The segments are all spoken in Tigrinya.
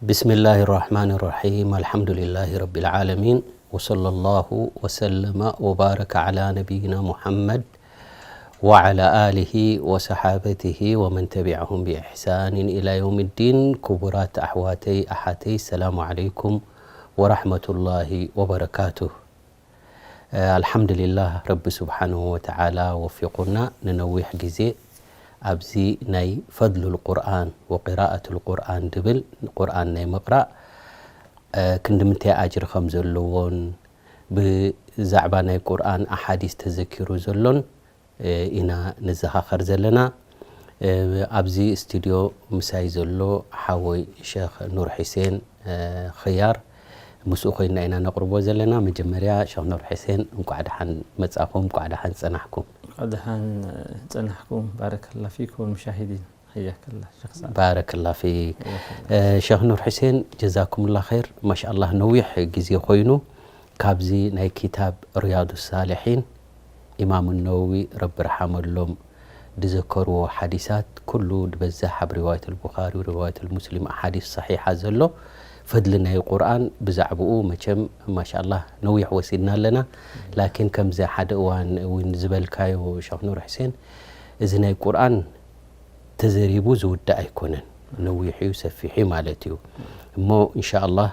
بسم الله الرحمن الرحيم. الحمد لله رب العالمين. وصلى الله وسلم وبارك على نبينا محمد وعلى آله وصحابته ومن تبعهم بإحسان إلى يوم الدين. ክቡራት ኣሕዋተይ ኣሓተይ፣ ሰላሙ ዓለይኩም ወራሕመቱላሂ ወበረካቱህ። ኣልሓምዱሊላህ፣ ረቢ ስብሓንሁ ወተዓላ ወፊቑና ንነዊሕ ግዜ ኣብዚ ናይ ፈድሉል ቁርኣን ወቂራኣቱል ቁርኣን ድብል ቁርኣን ናይ ምቕራእ ክንዲ ምንታይ ኣጅሪ ከም ዘለዎን ብዛዕባ ናይ ቁርኣን ኣሓዲስ ተዘኪሩ ዘሎን ኢና ንዘኻኸር ዘለና። ኣብዚ ስቱድዮ ምሳይ ዘሎ ሓወይ ሸኽ ኑር ሑሴን ኽያር፣ ምስኡ ኮይና ኢና ነቕርቦ ዘለና። መጀመርያ ሸኽ ኑር ሑሴን እንቋዕ ደሓን መጻኹም፣ እንቋዕ ደሓን ጸናሕኩም። እንቋዕ ደሓን ጸናሕኩም። ባረከላ ፊኩም ወልሙሻሂዲን። ሕያከላ ሸኽ ሰዓድ። ባረከላ ፊክ። ሕያከላ። ሸኽ ኑር ሑሴን፣ ጀዛኩምላ ኸይር። ማሻኣላህ፣ ነዊሕ ግዜ ኮይኑ ካብዚ ናይ ኪታብ ሪያዱ ሳሊሒን ኢማም ነወዊ ረቢ ርሓመሎም ድዘከርዎ ሓዲሳት ኩሉ ድበዝሕ ኣብ ሪዋየት ኣልቡኻሪ ሪዋየት ኣልሙስሊም ኣሓዲስ ሰሒሓ ዘሎ ፈድሊ ናይ ቁርኣን ብዛዕብኡ መቸም ማሻኣላህ ነዊሕ ወሲድና ኣለና። ላኪን ከምዚ ሓደ እዋን እውን ዝበልካዮ ሸኽ ኑር ሑሴን፣ እዚ ናይ ቁርኣን ተዘሪቡ ዝውዳእ ኣይኮነን። ነዊሕ እዩ፣ ሰፊሕ እዩ ማለት እዩ። እሞ እንሻኣላህ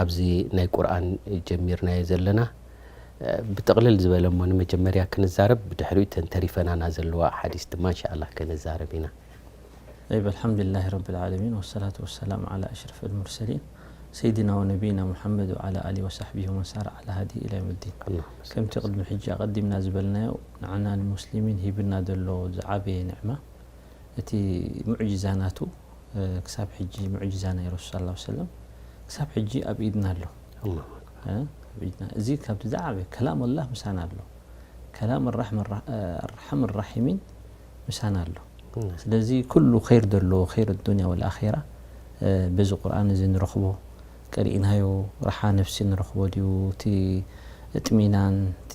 ኣብዚ ናይ ቁርኣን ጀሚርናዮ ዘለና ብጥቕልል ዝበለ እሞ ንመጀመርያ ክንዛረብ፣ ብድሕሪኡ እተን ተሪፈናና ዘለዋ ሓዲስ ድማ እንሻኣላህ ክንዛረብ ኢና። طيب، الحمد لله رب العالمين، والصلاة والسلام على أشرف المرسلين، سيدنا ونبينا محمد وعلى آله وصحبه ومن سار على هديه إلى يوم الدين። اللهم صل ከምቲ ቅድሚ ሕጂ ኣቐዲምና ዝበልናዮ፣ ንዓና ንሙስሊሚን ሂብና ዘሎ ዝዓበየ ንዕማ፣ እቲ ሙዕጅዛ ናቱ፣ እ፣ ክሳብ ሕጂ ሙዕጅዛ ናይ ረሱል ሰለላሁ ዐለይሂ ወሰለም ክሳብ ሕጂ ኣብ ኢድና ኣሎ። ኣላሁ ኣክበር። እ፣ ኣብ ኢድና። እዚ ካብቲ ዝዓበየ ከላም ኣላህ ምሳና ኣሎ። ከላም ኣራሕም ኣራ-፣ እ፣ ኣርሓም ራሒሚን ምሳና ኣሎ። ም። ስለዚ ኩሉ ኸይር ዘለዎ፣ ኸይር ዱንያ ወል ኣኼራ፣ እ፣ በዚ ቁርኣን እዚ ንረኽቦ፣ ቀሪእናዮ ራሓ ነፍሲ ንረኽቦ ድዩ? እቲ እጥሚናን፣ እቲ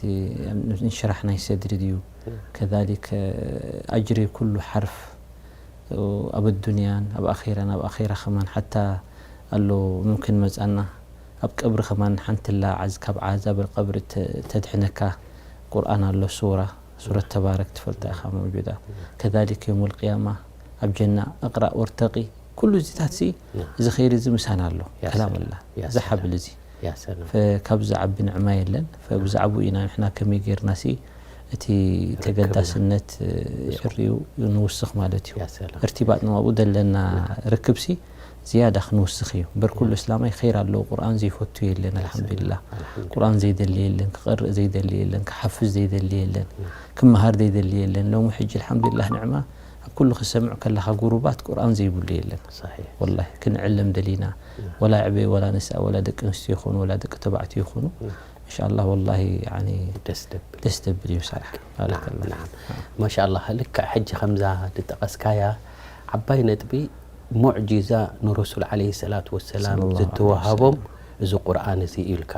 እንሽራሕ ናይ ሰድሪ ድዩ? ም። ከዛሊክ፣ እ፣ ኣጅሪ ኩሉ ሓርፍ፣ እ፣ ኣብ ኣዱንያን ኣብ ኣኼራን፣ ኣብ ኣኼራ ከማን ሓታ ኣሎ፣ ሙምክን መጻና። ኣብ ቀብሪ ከማን ሓንትላ ዓዝ-፣ ካብ ዓዛብ ቀብሪ ተ-፣ ተድሕነካ ቁርኣን ኣሎ፣ ሱራ፣ ሱረት ተባረክ ትፈልጣ ኢኻ መውጁዳ። ከዛሊክ የውመል ቅያማ ኣብ ጀና እቕራእ ወርተቂ፣ ኩሉ እዚታት ሲ፣ ያ። እዚ ኸይሪ እዚ ምሳና ኣሎ። ያ ከላም ሰላም። ኣላ። ያ እዚ ሰላም። ሓብል እዚ። ያ ሰላም። ፈ-፣ ካብዚ ዓቢ ንዕማ የለን። ፈብዛዕባኡ ኢና ንሕና ከመይ ጌርና ሲ እቲ ርክብና። ተገዳስነት፣ እ፣ ምስኡ። ዕርዩ ንውስኽ ማለት እዩ። ያ ሰላም። እርቲባጥ ንዋብኡ ዘለና ያ። ርክብ ሲ ዝያዳ ክንውስኽ እዩ። እምበር ኩሉ ያ። እስላማይ ኸይር ኣለዎ። ቁርኣን ዘይፈቱ የለን። ያ ሰላም። ኣልሓምዱሊላህ። ኣልሓምዱሊላህ። ቁርኣን ዘይደሊ የለን። ክቐርእ ዘይደሊ የለን። ክሓፍዝ ዘይደሊ የለን። ያ። ክመሃር ዘይደሊ የለን። ሎሚ ሕጂ ኣልሓምዱሊላህ ንዕማ ኣብ ኩሉ ክሰምዕ ከለኻ ጉሩባት ቁርኣን ዘይብሉ የለን። ሰሒሕ። ወላሂ ክንዕለም ደሊና። ያ። ወላ ዕበይ ወላ ንስኣ ወላ ደቂ ኣንስትዮ ይኹኑ ወላ ደቂ ተባዕትዮ ይኹኑ። ያ። ማሻኣላህ ወላሂ ያኒ ደስ ደብል። ደስ ደብል እዩ ሰራሕ። ባረከላህ። ናዓም፣ ናዓም። ማሻኣላህ ልክዕ ሕጂ ከምዛ ዝጠቐስካያ ዓባይ ነጥቢ ሙዕጂዛ ንረሱል ዓለይሂ ሰላቱ ወሰላም ሰለላሁ ዐለይሂ ዝተዋሃቦም ወሰለም። እዚ ቁርኣን እዚ እዩ ኢልካ።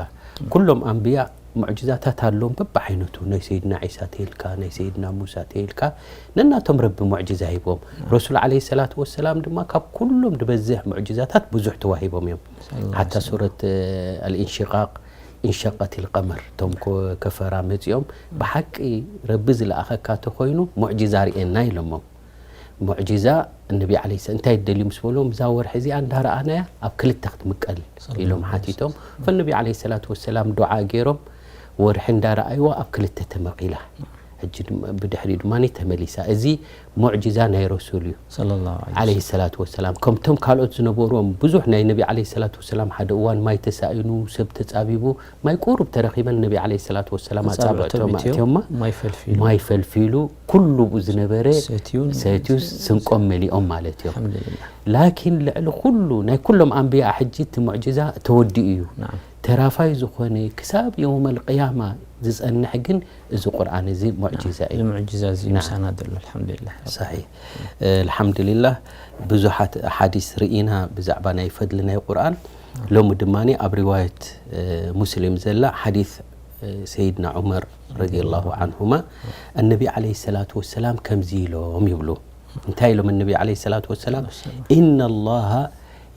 ኩሎም ኣንብያ ሙዕጂዛታት ኣለዎም በብዓይነቱ፣ ናይ ሰይድና ዒሳ ተይልካ፣ ናይ ሰይድና ሙሳ ተይልካ፣ ነናቶም ረቢ ሙዕጂዛ ሂቦም። ረሱል ዓለይሂ ሰላቱ ወሰላም ድማ ካብ ኩሎም ዝበዝሕ ሙዕጂዛታት ብዙሕ ተዋሂቦም እዮም። ሰለላሁ ሓታ ዐለይሂ ወሰለም። ሱረት፣ እ፣ ኣልኢንሽቃቅ፣ ኢንሸቀቲል ቀመር፣ እቶም ኮ-፣ ከፈራ መጺኦም፣ ብሓቂ ረቢ ዝለኣኸካ ተኾይኑ ሙዕጂዛ ርእየና ኢሎሞም። ሙዕጂዛ፣ እነቢ ዓለይሂ ሰ-፣ እንታይ ትደልዩ ምስ በልዎም፣ እዛ ወርሒ እዚኣ እንዳረኣናያ ኣብ ክልተ ክትምቀል ሰለላሁ ኢሎም ዐለይሂ ሓቲቶም። ወሰለም። ፈነቢ ዓለይሂ ሰላቱ ወሰላም ዱዓ ገይሮም፣ ወርሒ እንዳረኣይዋ ኣብ ክልተ ተመቒላ። ሕጂ ድማ፣ ብድሕሪኡ ድማ ተመሊሳ። እዚ ሙዕጂዛ ናይ ረሱል እዩ። ሰለላሁ ዐለይሂ ዓለይሂ ሰላቱ ወሰላም። ከምቶም ካልኦት ዝነበሩዎም ብዙሕ ናይ ነቢ ዓለይሂ ሰላቱ ወሰላም ሓደ እዋን ማይ ተሳኢኑ፣ ሰብ ተጻቢቡ፣ ማይ ቁሩብ ተረኺበን ነቢ ዓለይሂ ሰላቱ ወሰላም ኣጻብዕቶም ኣጻብዕቶም ኣእትዮማ፣ ኣእትዮማ፣ ማይ ፈልፊሉ። ማይ ፈልፊሉ፣ ኩሉ ብኡ ዝነበረ ሰትዩን ሰትዩ ስንቆም መሊኦም ማለት እዮም። ኣልሓምዱሊላህ። ላኪን ልዕሊ ኩሉ ናይ ኩሎም ኣንብያ ሕጂ እቲ ሙዕጂዛ ተወዲኡ እዩ። ናዓም። ተራፋይ ዝኾነ ክሳብ የውመል ቅያማ ዝጸንሕ ግን እዚ ቁርኣን እዚ ሙዕጂዛ እዩ። እዚ ሙዕጂዛ እዚ ናዓም። ምሳና ዘሎ ኣልሓምዱሊላህ። ሰሒሕ። ኣልሓምዱሊላህ ብዙሓት ሓዲስ ርኢና ብዛዕባ ናይ ፈድሊ ናይ ቁርኣን። ሎሚ ድማ ኣብ ሪዋየት፣ እ፣ ሙስሊም ዘላ ሓዲስ፣ እ፣ ሰይድና ዑመር ረዲየላሁ ዐንሁማ፣ እነቢ ዓለይሂ ሰላቱ ወሰላም ከምዚ ኢሎም ይብሉ። እንታይ ኢሎም እነቢ ዓለይሂ ሰላቱ ወሰላም? ወሰላም። "ኢነ ላሃ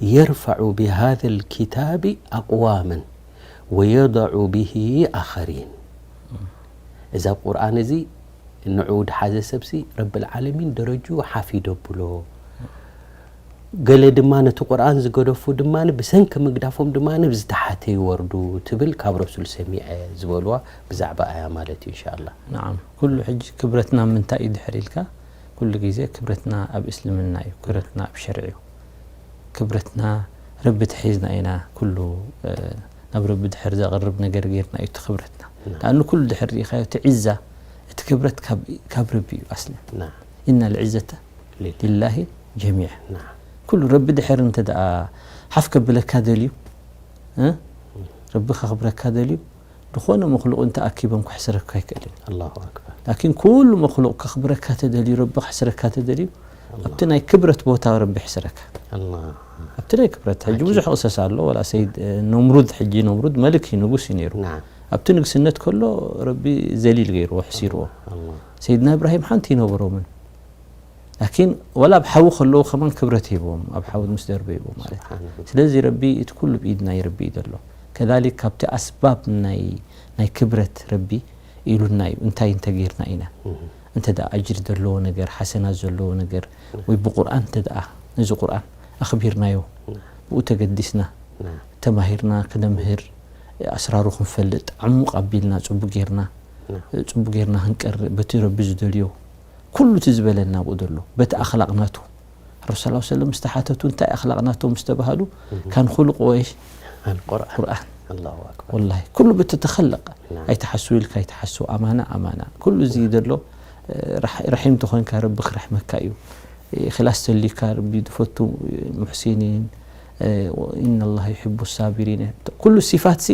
يرفع بهذا الكتاب أقواما ويضع به آخرين። እዛ ቁርኣን እዚ ንዕኡ ድሓዘ ሰብሲ ረብል ዓለሚን ደረጅኡ ሓፍ ይደብሎ። ገለ ድማ ነቲ ቁርኣን ዝገደፉ ድማ ብሰንኪ ምግዳፎም ድማ ዝተሓተ ይወርዱ ትብል ካብ ረሱል ሰሚዐ ዝበልዋ ብዛዕባ ኣያ ማለት እዩ። ኢንሻኣላ። ናዓም ኩሉ ሕጂ ክብረትና ምንታይ እዩ ድሕር ኢልካ፣ ኩሉ ግዜ ክብረትና ኣብ እስልምና እዩ፣ ክብረትና ኣብ ሸርዒ እዩ። ክብረትና ረቢ ተሒዝና ኢና፣ ኩሉ ናብ ረቢ ድሕር ዘቕርብ ነገር ጌርና እዩ እቲ ክብረትና። ንኣኑ ኩሉ ድሕር ርኢኻዮ እቲ ዒዛ፣ እቲ ክብረት ካብ ረቢ እዩ ኣስለን። ኢና ልዕዘተ ሊላሂ ጀሚዕ። ኩሉ ረቢ ድሕር እንተ ደኣ ሓፍ ከብለካ ደልዩ፣ ረቢ ከኽብረካ ደልዩ፣ ዝኾነ መክሉቕ እንተ ኣኪቦም ክሕስረካ ኣይክእልን። ላኪን ኩሉ መክሉቕ ከኽብረካ ተደልዩ፣ ረቢ ክሕስረካ ተደልዩ፣ ኣብቲ ናይ ክብረት ቦታ ረቢ ሕስረካ። ኣብቲ ናይ ክብረት ሕጂ ብዙሕ ቅሰስ ኣሎ። ወላ ሰይድ ነምሩድ፣ ሕጂ ነምሩድ መልክ እዩ፣ ንጉስ እዩ ነይሩ። ኣብቲ ንግስነት ከሎ ረቢ ዘሊል ገይርዎ፣ ሕሲርዎ። ሰይድና እብራሂም ሓንቲ ይነበሮምን ላኪን ወላ ኣብ ሓዊ ከለዉ ከማን ክብረት ሂብዎም፣ ኣብ ሓዊ ምስ ደርበይዎ ማለት እዩ። ስለዚ ረቢ እቲ ኩሉ ብኢድ ናይ ረቢ እዩ ዘሎ። ከዛሊክ ካብቲ ኣስባብ ናይ ናይ ክብረት ረቢ ኢሉና እዩ። እንታይ እንተጌርና ኢና እንተ ደኣ ኣጅሪ ዘለዎ ነገር፣ ሓሰናት ዘለዎ ነገር፣ ወይ ብቁርኣን እንተ ደኣ ነዚ ቁርኣን ኣኽቢርናዮ፣ ብኡ ተገዲስና ተማሂርና ክነምህር፣ ኣስራሩ ክንፈልጥ ዓሙቕ ኣቢልና ጽቡቅ ጌርና ጽቡቅ ጌርና ክንቀርእ፣ በቲ ረቢ ዝደልዮ ኩሉ እቲ ዝበለና ብኡ ዘሎ በቲ ኣኽላቕ ናቱ። ረሱል ሰለላሁ ዐለይሂ ወሰለም ዝተሓተቱ እንታይ ኣኽላቕ ናቶም ዝተባሃሉ፣ ካን ኹሉቁ ወይሽ ኣልቁርኣን። ቁርኣን። ኣላሁ ኣክበር። ወላሂ ኩሉ ብቲ ተኸለቐ። ኣይትሓስው ኢልካ ኣይትሓስው፣ ኣማና ኣማና። ኩሉ እዚ ዘሎ ረሒም ተኾንካ ረቢ ክረሕመካ እዩ። ኢኽላስ ተልዩካ ረቢ ዝፈቱ ሙሕሲኒን፣ ኢነ ላህ ዩሕቡ ሳቢሪን። ኩሉ ሲፋትሲ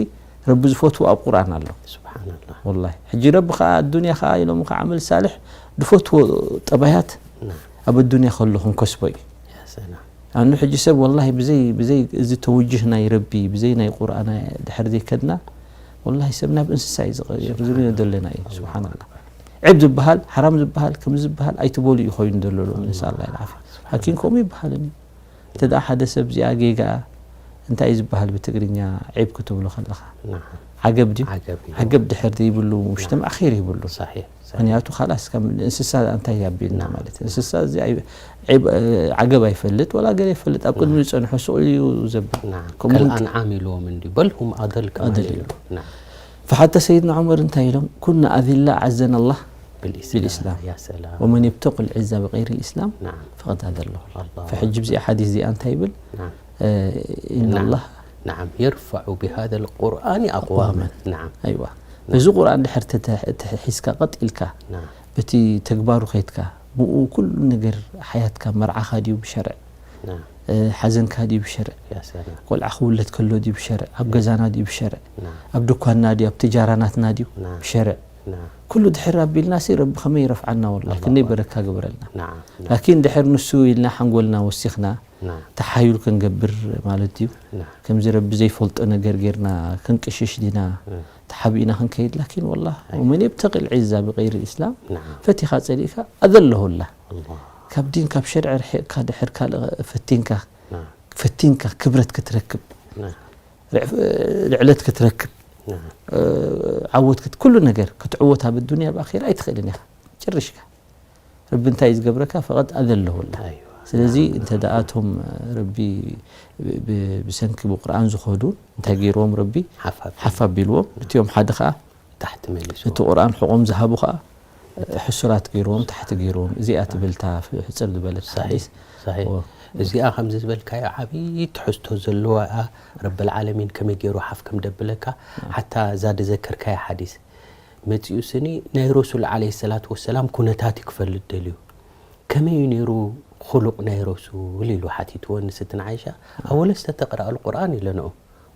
ረቢ ዝፈትዎ ኣብ ቁርኣን ኣሎ። ስብሓንላህ። ወላሂ ሕጂ ረቢ ከዓ ኣዱንያ ከዓ ኢሎም ከዓ ዓመል ሳልሕ ዝፈትዎ ጠባያት ኣብ ኣዱንያ ከሎ ክንከስቦ እዩ። ኣኑ ሕጂ ሰብ ወላሂ ብዘይ ብዘይ እዚ ተውጅህ ናይ ረቢ ብዘይ ናይ ቁርኣን ድሕር ዘይከድና ወላሂ ሰብ ናብ እንስሳ እዩ ዝቕየር ዝብሎ ዘለና እዩ። ስብሓንላህ። ዕብ ዝበሃል ሓራም ዝበሃል ከም ዝበሃል ኣይትበሉ እዩ ኮይኑ ዘሎ ሎ ንሳ ላ ዓፊ ሓኪም ከምኡ ይበሃልን እዩ። እንተ ደኣ ሓደ ሰብ እዚኣ ጌጋ እንታይ እዩ ዝበሃል ብትግርኛ ዒብ ክትብሎ ከለኻ? ዓገብ ድዩ? ዓገብ ድሕር ዘይብሉ ሙጅተማዕ ኸይር ይብሉ። ምክንያቱ ካላስ ከም እንስሳ እንታይ ያቢልና ማለት እዩ። እንስሳ እዚ ዓገብ ኣይፈልጥ ወላ ገለ ይፈልጥ ኣብ ቅድሚ ዝፀንሖ ስቕ ኢሉ እዩ ዘብል። ከምኡ ከልኣንዓም ኢልዎም እንዲ በል ሁም ኣደል ከማን ኢሉ። ፈሓተ ሰይድና ዑመር እንታይ ኢሎም? ኩና ኣዚላ ዓዘና ኣላህ ብልኢስላም። ወመን የብተቁ ልዕዛ ብቀይሪ ልኢስላም ፈቀድ ኣዘለሁ። ፈሕጂ ብዚኣ ሓዲስ እዚኣ እንታይ ይብል? ኢነላህ ናዓም የርፈዑ ብሃዘ ልቁርኣን ኣቅዋመን። ናዓም። ኣይዋ በዚ ቁርኣን ድሕር ተተ- ተሒዝካ ቀጥ ኢልካ በቲ ተግባሩ ከይድካ ብኡ ኩሉ ነገር ሓያትካ መርዓኻ ድዩ ብሸርዕ ሓዘንካ ድዩ ብሸርዕ ቆልዓ ክውለድ ከሎ ድዩ ብሸርዕ ኣብ ገዛና ድዩ ብሸርዕ ኣብ ድኳንና ድዩ ኣብ ትጃራናትና ድዩ ብሸርዕ ኩሉ ድሕር ኣቢልና ሲ ረቢ ከመይ ይረፍዓና ወላ ክንደይ በረካ ግበረልና ላኪን ድሕር ንሱ ኢልና ሓንጎልና ወሲኽና ተሓዩል ክንገብር ማለት ድዩ ከምዚ ረቢ ዘይፈልጦ ነገር ጌርና ክንቅሽሽ ዲና ተሓቢእና ክንከይድ ላኪን ወላ ወመን የብተቂ ልዒዛ ብቀይሪ ልእስላም ፈቲኻ ፀሊእካ ኣዘለሁላ ካብ ዲን ካብ ሸርዒ ርሒቕካ ድሕር ካልእ ፈቲንካ ፈቲንካ ክብረት ክትረክብ ልዕለት ክትረክብ ዓወት ኩሉ ነገር ክትዕወት ኣብ ዱንያ ብኣኼራ ኣይትኽእልን ኢኻ ጭርሽካ ረቢ እንታይ እዩ ዝገብረካ ፈቐድ ኣዘለሁላ ስለዚ እንተ ደኣ እቶም ረቢ ብሰንኪ ብቁርኣን ዝኸዱ እንታይ ገይርዎም ረቢ ሓፍ ኣቢልዎም እቲኦም ሓደ ከዓ ታሕቲ መሊሱ እቲ ቁርኣን ሕቆም ዝሃቡ ከዓ ሕሱራት ገይርዎም ታሕቲ ገይርዎም እዚኣ ትብል እታ ሕፅር ዝበለት ሓዲስ እዚኣ ከምዚ ዝበልካዮ ዓብዪ ትሕዝቶ ዘለዋ እያ ረበልዓለሚን ከመይ ገይሩ ሓፍ ከም ደብለካ ሓታ እዛ ድዘከርካዮ ሓዲስ መፂኡ ስኒ ናይ ረሱል ዓለይሂ ሰላቱ ወሰላም ኩነታት እዩ ክፈልጥ ደልዩ ከመይ እዩ ነይሩ ኹሉቕ ናይ ረሱል ኢሉ ሓቲትዎ ንስትን ዓይሻ ኣወለስ ተተቕረአ ልቁርኣን ኢለንኦ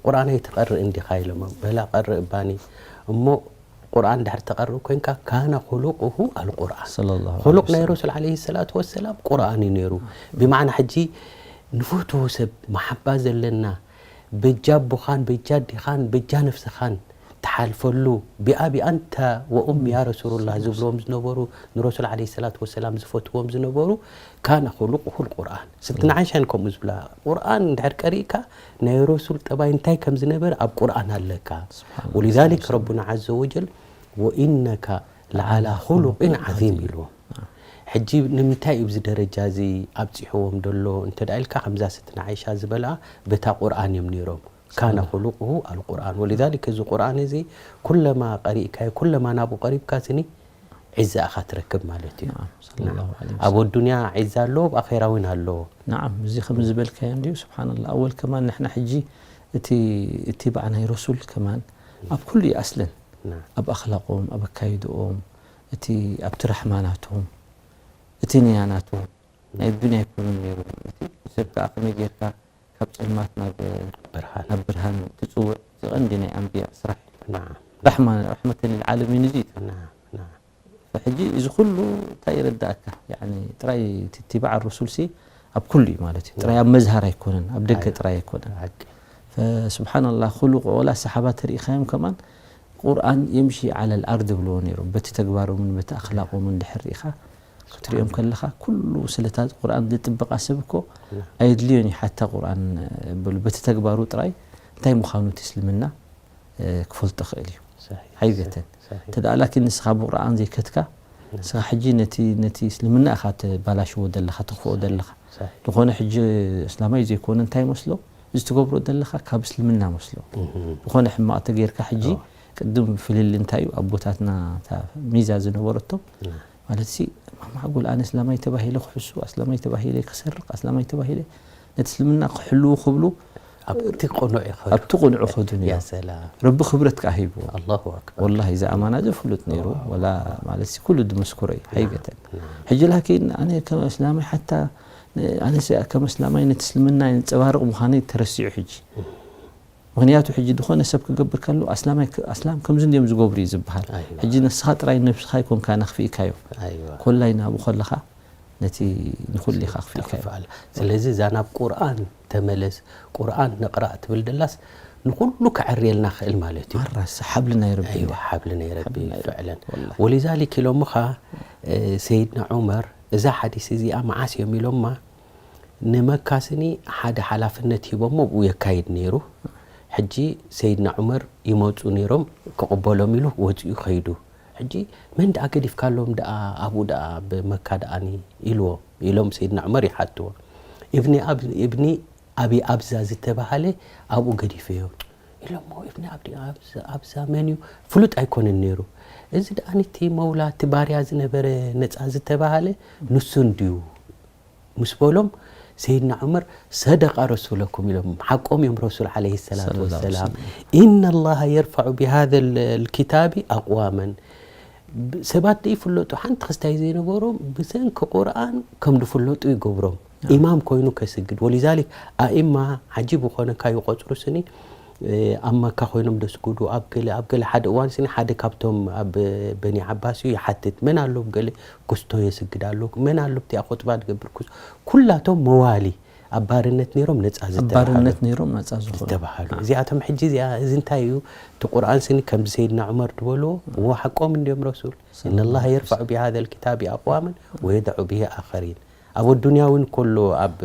ቁርኣን ኣይትቐርእ እንዲኻ ኢሎሞ በላ ቀርእ እባኒ እሞ ቁርኣን ድሕር ተቐርእ ኮንካ ካነ ኹሉቁሁ ኣልቁርኣን ኹሉቕ ናይ ረሱል ዓለይሂ ሰላቱ ወሰላም ቁርኣን እዩ ነይሩ ብማዕና ሕጂ ንፈትዎ ሰብ መሓባ ዘለና በጃ ኣቦኻን በጃ ኣዴኻን በጃ ነፍስኻን ሓልፈሉ ብኣቢ ኣንተ ወኡሚ ያ ረሱሉላህ ዝብልዎም ዝነበሩ ንረሱል ዓለይሂ ሰላቱ ወሰላም ዝፈትዎም ዝነበሩ ካነ ኹሉቁሁ ልቁርኣን። ስብትና ዓይሻን ከምኡ ዝብላ ቁርኣን እንድሕር ቀሪእካ ናይ ረሱል ጠባይ እንታይ ከም ዝነበረ ኣብ ቁርኣን ኣለካ። ወሊዛሊክ ረቡና ዓዘ ወጀል ወኢነካ ለዓላ ኹሉቂን ዓዚም ኢልዎም። ሕጂ ንምንታይ እዩ ኣብዚ ደረጃ እዚ ኣብፂሕዎም ደሎ እንተ ደኣ ኢልካ ከምዛ ስትና ዓይሻ ዝበላ በታ ቁርኣን እዮም ነይሮም። ካነ ኹሉቁሁ ኣልቁርኣን። ወሊዛሊክ እዚ ቁርኣን እዚ ኩለማ ቀሪእካዮ ኩለማ ናብኡ ቀሪብካ ስኒ ዒዛ ኢኻ ትረክብ ማለት እዩ። ናዓም፣ ሰለላሁ ዐለይሂ ኣብ ወሰለም። ኣዱንያ ዒዛ ኣለዎ ኣብ ኣኼራ እውን ኣለዎ። ናዓም፣ እዚ ከም ዝበልካዮ እንዲዩ። ስብሓንላ ኣወል ከማን ንሕና ሕጂ እቲ እትባዕ ናይ ረሱል ከማን ኣብ ኩሉ ይኣስለን። ናም። ኣብ ኣኽላቆም፣ ኣብ ኣካይድኦም፣ እቲ ኣብቲ ራሕማ ናቶም፣ እቲ ንያ ናቶም ናይ ዱንያ ኣይኮኑን ነይሩ። እቲ ሰብ ከዓ ከመይ ጌርካ ካብ ፀልማት ናብ ብርሃን። ናብ ብርሃን ትፅውዕ እቲ ቀንዲ ናይ ኣንብያ ስራሕ እዩ። ናም። ራሕማ ረሕመተ ልልዓለሚን እዚ እዩ። ናም። ናም። ሕጂ እዚ ኩሉ እንታይ ይረዳእካ? ያኒ ጥራይ እቲ ትባዕ ሩሱል ሲ ኣብ ኩሉ እዩ ማለት እዩ። ጥራይ ኣብ መዝሃር ኣይኮነን፣ ኣብ ደገ ኣይ- ጥራይ ኣይኮነን። ሓቂ። ፈስብሓንላህ ኩሉቅ ወላ ሰሓባ ተሪኢኻዮም ከማን ቁርኣን የምሺ ዓለል ኣርድ ብልዎ ነይሮም። በቲ ተግባሮምን በቲ ኣኽላቆምን ድሕር ሪኢኻ ክትሪኦም ከለኻ ኩሉ ስለታት ቁርኣን ዝጥበቃ ሰብ እኮ ኣየድልዮን እዩ ሓታ ቁርኣን በሉ። በቲ ተግባሩ ጥራይ እንታይ ምዃኑ እቲ እስልምና እ፣ ክፈልጦ ክእል እዩ። ሰሒሕ። ሓይገተን ሰሒሕ። እንተ ደኣ ላኪን ንስኻ ብቁርኣን ዘይከትካ ንስኻ ሕጂ ነቲ ነቲ እስልምና ኢኻ ተባላሽዎ ዘለኻ ተኽፍኦ ዘለኻ። ሰሒሕ። ዝኾነ ሕጂ እስላማይ ዘይኮነ እንታይ መስሎ እዚ ትገብሮ ዘለኻ ካብ እስልምና መስሎ። ዝኾነ ሕማቕ ተጌርካ ሕጂ ቅድም ፍልል እንታይ እዩ ኣቦታትና እታ ሚዛ ዝነበረቶም ማለት ሲ ማዕጉል ኣነ እስላማይ ተባሂለ ክሕሱ ኣስላማይ ተባሂለ ክሰርቕ ኣስላማይ ተባሂለ ነቲ እስልምና ክሕልዉ ክብሉ ኣብቲ ቅኑዕ ይኸዱ። ኣብቲ ቅኑዕ ይኸዱ ነይሮም። ያ ሰላም። ረቢ ክብረት ከኣ ሂብዎ። ኣላሁ ኣክበር። ወላሂ እዚ ኣማና እዚ ፍሉጥ ነይሩ። ወላ ማለት ሲ ኩሉ ድመስክሮ እዩ። ሓይገተን። ሕጂ ላኪን ኣነ ከም እስላማይ ሓታ ኣነ ሲ ከም እስላማይ ነቲ እስልምና የንጸባርቕ ምዃነይ ተረሲዑ ሕጂ። ምኽንያቱ ሕጂ ዝኾነ ሰብ ክገብር ከሎ ኣስላማይ ክ- ኣስላም ከምዚ እንዲዮም ዝገብሩ እዩ ዝበሃል። ኣይዋ። ሕጂ ንስኻ ጥራይ ነብስኻ ኣይኮንካ ነኽፊእካዮ። ኣይዋ። ኮላይ ናብኡ ከለኻ ነቲ ንኹሉ ኢኻ ኣኽፊእካዮ። ተኽፍኣላ። ስለዚ እዛ ናብ ቁርኣን ተመለስ ቁርኣን ንቕራእ ትብል ደላስ ንኹሉ ከዕርየልና ክእል ማለት እዩ። ማራስ ሓብሊ ናይ ረቢ ኣይዋ ሓብሊ ናይ ረቢ ሓብሊ ናይ ረቢ፣ ፍዕለን ወላሂ። ወሊዛሊክ ኢሎምኻ እ፣ ሰይድና ዑመር እዛ ሓዲስ እዚኣ መዓስ እዮም ኢሎማ ንመካ ስኒ ሓደ ሓላፍነት ሂቦሞ ብኡ የካይድ ነይሩ። ሕጂ ሰይድና ዑመር ይመፁ ነይሮም ክቕበሎም ኢሉ ወፂኡ ከይዱ። ሕጂ መን ደኣ ገዲፍካሎም ደኣ ኣብኡ ደኣ ብመካ ደኣኒ ኢልዎም ኢሎም ሰይድና ዑመር ይሓትዎ። እብኒ ኣብ- እብኒ ኣቢ ኣብዛ ዝተባሃለ ኣብኡ ገዲፈዮ ኢሎሞ እብኒ ኣብዲ ኣብዛ- ኣብዛ መን እዩ ፍሉጥ ኣይኮነን ነይሩ። እዚ ደኣ ነቲ መውላ እቲ ባርያ ዝነበረ ነፃ ዝተባሃለ ንሱ እንድዩ ምስ በሎም ሰይድና ዑመር ሰደቃ ረሱለኩም ኢሎም ሓቆም እዮም ረሱል ዓለይሂ ሰላቱ ሰለላሁ ወሰላም ዐለይሂ ኢነ ላሃ የርፈዑ ብሃዘ ልኪታቢ ኣቅዋመን ሰባት ደይፍለጡ ሓንቲ ክስታይ ዘይነበሮም ብሰንኪ ቁርኣን ከም ዝፍለጡ ይገብሮም ኢማም ኮይኑ ከስግድ ወሊዛሊክ ኣኢማ ዓጂብ ዝኾነካ ይቆፅሩ ስኒ ኣብ መካ ኮይኖም ደስጉዱ ኣብ ገለ ኣብ ገለ ሓደ እዋን ስኒ ሓደ ካብቶም ኣብ በኒ ዓባስ እዩ ይሓትት መን ኣሎ ገለ ክስቶ የስግድ ኣሎ መን ኣሎ ብቲኣ ኹጥባ ዝገብር ኩስ ኩላቶም መዋሊ ኣብ ባርነት ነይሮም ነፃ ኣብ ዝተባሃሉ ባርነት ነይሮም ነፃ ዝኾኑ ዝተባሃሉ እዚኣቶም ሕጂ እዚኣ እዚ እንታይ እዩ እቲ ቁርኣን ስኒ ከምዚ ሰይድና ዑመር ዝበልዎ እዎ ሓቆም እንዲዮም ረሱል إن الله يرفع بهذا الكتاب أقواما ويضع به آخرين ኣብ ኣዱንያ እውን ከሎ ኣብ